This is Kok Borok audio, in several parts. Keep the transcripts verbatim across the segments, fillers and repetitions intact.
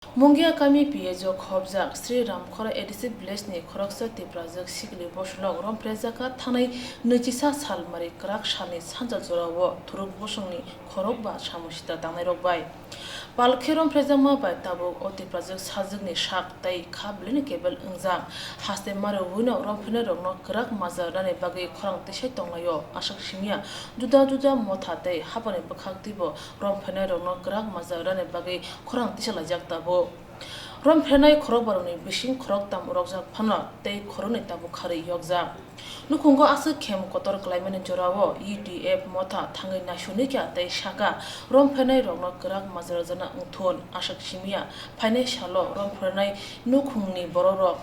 Mungia kami P H o khobjak Sri Ramkhora A D C village ni khoroksa Tiprajwk sikli bosolok romphrejakha thanai nwichisa salmari kwrak salni sanjal jorao thuruk bosongni khorok ba samung sitra tangnairok bai. Palkhe romphrejakma bai tabuk o Tiprajwk sajwkni sak tei kha belini kebel wngjak. Haste marwino romphrenairokno kwrak majra rani bagwi khorang tisai tonglaio. Aswk simiya juda juda motha tei habani bwkhak twibo romphrenairokno kwrak majra rani bagwi khorang tisalaijak tabuk. Romphrenai khorokbarokni bising khoroktam rokjak phano tei khoroknwi tabuk kharwi yokjak. Nukhungo aswk khem kotor klaimani jorao U D F motha thangwi naisugwi kha tei sakha, romphrenairokno kwrak majra rwjana wngthun. Aswk simiya phainai salo romphrenai nukhungni borokrok,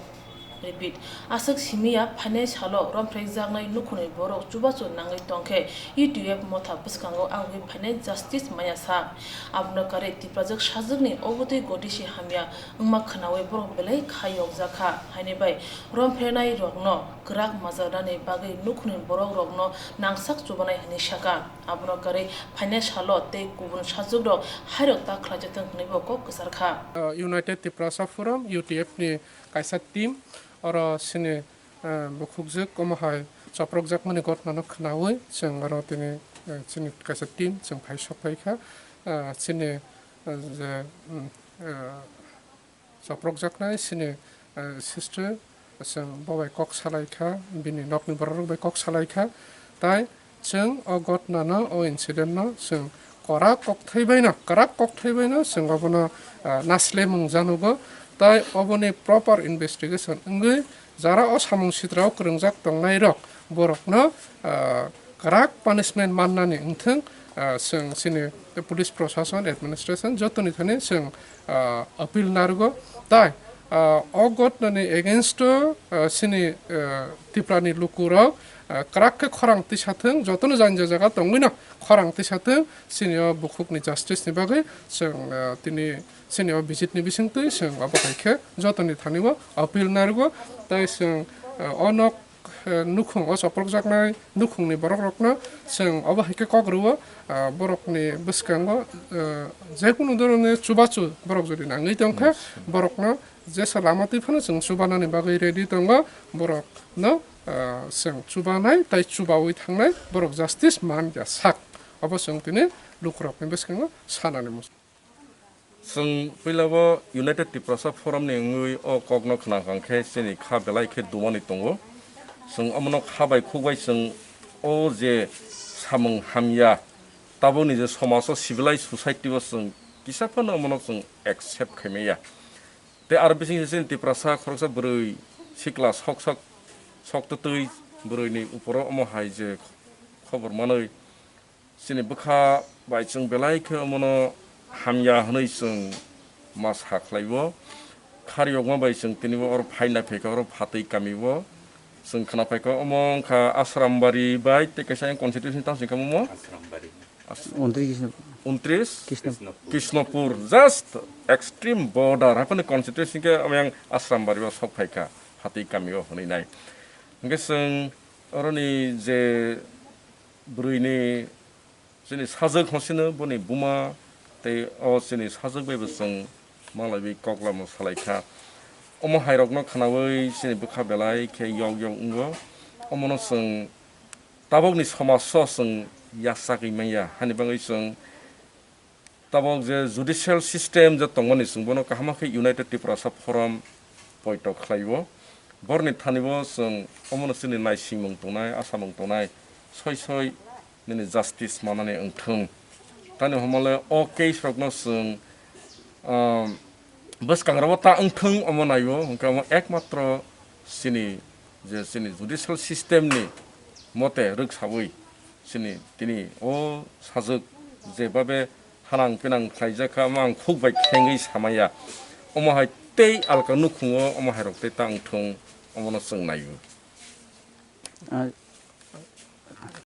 repeat, aswk simiya phainai salo romphrekjaknai nukhungni borok chubachu nangwi tongkhe U D F motha bwskango agwi phainai justice maya sak. Abono karwi Tiprajwk sajwkni obotwi gotisi hamya wngma khwnawi borok belai kha yokjak kha, haini bai romphrenairokno kwrak majra rani bagwi nukhungni borokrokno nangsak chubanai hwnwi sakha. Abono karwi phainai salo tei kubun sajwkrok hairok ta khlaijathwng hwnwibo kok kwcharkha. Uh, United Tiprasa Forum, U T F ni kaisa team, oro chini, uh, bukhukjwk omo hai choprokjakmani gotnano khwnawi chwng oro tini, uh, chini kaisa team chwng phai sok phaikha. Uh, chini, uh, je, um, uh, Choprokjaknai chini, eh, sister, chwng bo bai kok salai kha, bini nokni borok rok bai kok salai kha, tai chwng o gotna no, o incident no chwng kwrak kokthai bai no, kwrak kokthai bai no chwng obono, ah, naslemung janugo, tai oboni proper investigation wngwi jara o samung sitra o kwrwngjak tongnai rok borok no, ah, kwrak punishment mannani wngthwng, ah, chwng chini police prosason, administration jotoni thani chwng, ah, appeal narwgo. Tai, ah, o gotnani against o, ah, chini, ah, Tiprani lukurok, ah, kwrak khe khorang tisathwng, jotono jani je jaga tongwino khorang tisathwng, chini o bukhukni justice ni bagwi chwng, ah, tini chini o visit ni bisingtwi chwng abo hai khe jotoni thani o appeal narwgo. Tai chwng, ah, o nok eh, nukhung o choprokjaknai nukhungni borokrokno chwng obo hai khe kok rwo, ah, borokni bwskango, eh, jekunu dhoroner chubachu borok jodi nangwi tongkha, borokno jesa lama twi phano chwng chubanani bagwi ready tongo, borokno, ah, chwng chubanai tai chubaui thangnai borok justice man ya sak, obo chwng tini lukurokni bwskango sanani muchung. Chwng puila o United Tiprasa Forum ni wngwi o kokno khna kha khe chini kha belai khe dumani tongo. Chwng omono kha bai khuk bai chwng o je samung hamya, tabukni je somaj o civilized society o chwng kisa phano omono chwng accept khai maya. Tei aro bising se chini Tiprasa khoroksa bwrwi sikla sok sok, sok twtwi bwrwini uporo omo hai je khobor manwi, chini bwkha bai chwng belai khe omono hamya hwnwi chwng ma sa khlai o. Khar yokma bai chwng tini bo oro phai nai phai kha, oro phatwi kami o. Chwng khna phai kha omo wng kha Asrambari bai tei kaisa yang constituency tamo sing kha omo? Asrambari. As-, Untris Kishnapur. Untris? Kishnapur. Kishnapur, just extreme border. Haphano constituency khe omo yang Asrambari o sok phai kha, phatwi kami o hwnwi nai. Hwnkhe chwng oroni je bwrwini chini sajwk hosino boni buma tei o chini sajwk bai bo chwng malaiwi koklamo salai kha. Omo hairokno khnaui chini bwkha belai khe yok yok wngo. Omono chwng tabukni somaj o chwng yachagwi manya, hani bagwi chwng tabuk je judicial system je tongmani chwng bono kaham khe United Tiprasa Forum poito khlai o. Borni thani bo chwng omono chini naisingmung tongnai, asamung tongnai, soi soi nini justice manani wngthung. Tani homole o case rokno chwng, um, bwskangrabo ta wngthung omo nai o, hwnkhe omo ekmatro chini je chini judicial system ni mote rwksaui chini tini o sajwk jebabe hanang pinang khlaijak kha, omo ang khuk bai khengwi samaya. Omo hai tei alka nukhungo omo hai rok tei ta wngthung, omono chwng nai o. Ah,